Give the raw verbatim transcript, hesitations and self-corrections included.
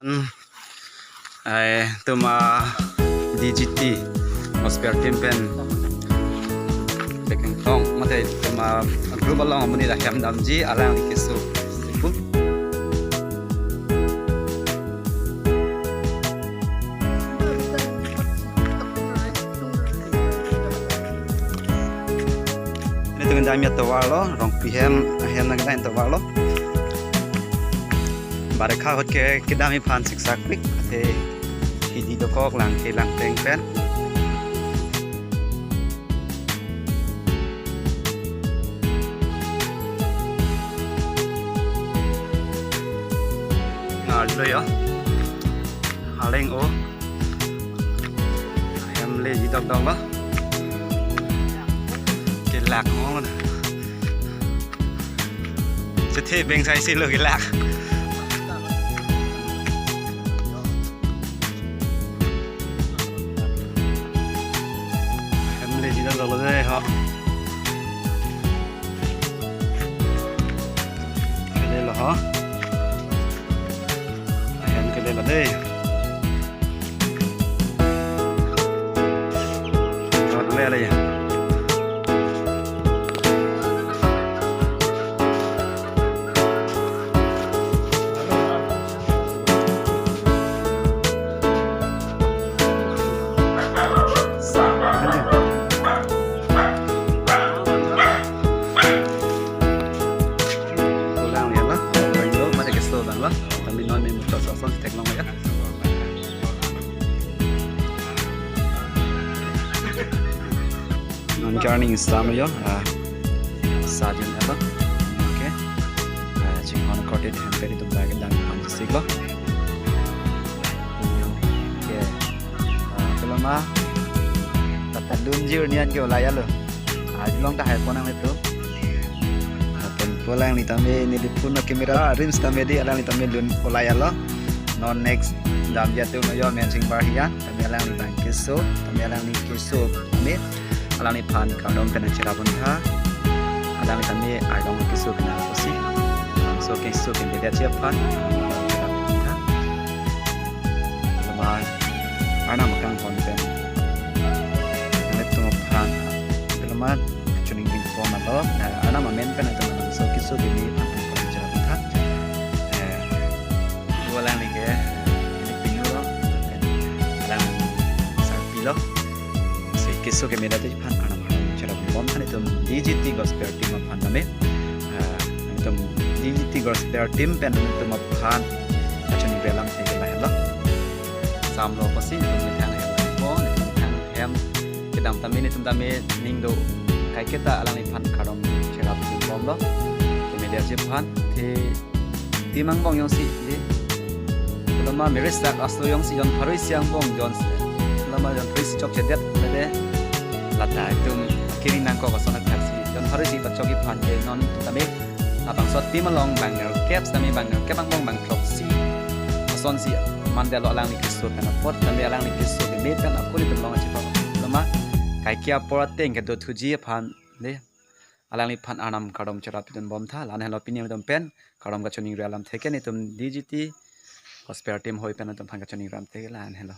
Hmm. Ai, itum a D G T gospel team pen Tekeng Tong, mate itum a group along amonit ahem damji, alangli keso. Nelitum damji atovar lo, Rongpi hem, hem nangdam atovar lo. Barekha ahut ke kedam aphan siksak pik, ate hidi dokok lang ke lang teng pen. Ngarlo yo. Haleng o. Hem leji dokdok lo. Kelak mo. Chethe beng sai si lo kelak. Hem leji dokdok lo dei ho. Kele lo ho. Ahem kele lo dei. Rat le le. Pulang ya lah, pulang dulu, mari ke slow down lah. Kami non main muchot sosok, tek long ya. Non journey start lo yo, ah, sajun apa? Okay. Ah, chinghon korte tempe di tumba ke dan panjisik lo. Okay. Ah, kalau ma, tata dunji urnian ke ulaya lo. Ajulong ta hai ponang itu. Apen pulang ni tame ni di puno camera rims tame di alangli tame lun ulaya lo. Non next damji atum yo Mensing Bar hian. Tame alangli bang keso, tame alangli keso tame alangli aphan kardom pen cherap un tha. Alangli tame arlong keso kena kosi. So keso ke media chi aphan cherap un tha. Lamar arnam akanghon pen nelitum aphan lamar chuning bin pon alo. Arnam amen pen nelitum so keso ke ni aphan cherap un tha. Eh, Alangli ke, ini pinu lo, alang sarpi lo. Si keso ke media chi aphan arnam cherap bom tha nelitum D G T Gospel Team aphan tame. Ah, nelitum D G T Gospel Team pen nelitum aphan kachoningri alam thek lahelo. Sam lo pasi nelitum methang hem po, nelitum methang hem kedam tame nelitum tame ning do kaiketa alangli aphan kardom cherap bom lo. Ke media chi aphan the Team angbong jongsi dei. Lama meris tak aso jongsi jon pharo isi angbong jon. Lama jon pharo isi chokchedet dei. Lata itum kiri nangkok ason athak si jon pharo isi pachok aphan ke non tame. Labangso team along bang nerkep tame bang nerkep angbong bang throksi. Asonsi mandelo alangli keso pen apot tame alangli keso keme pen akuni tum long achipa. Lama kaike apor ateng kedo thuji aphan dei. Alangli aphan arnam kardom cherap pitun bom tha, la-an helo pini nelitum pen kardom kachoningri alam thek ke nelitum D G T Gospel Team hoi pen nelitum aphan kachoningri alam thek ke la-an helo.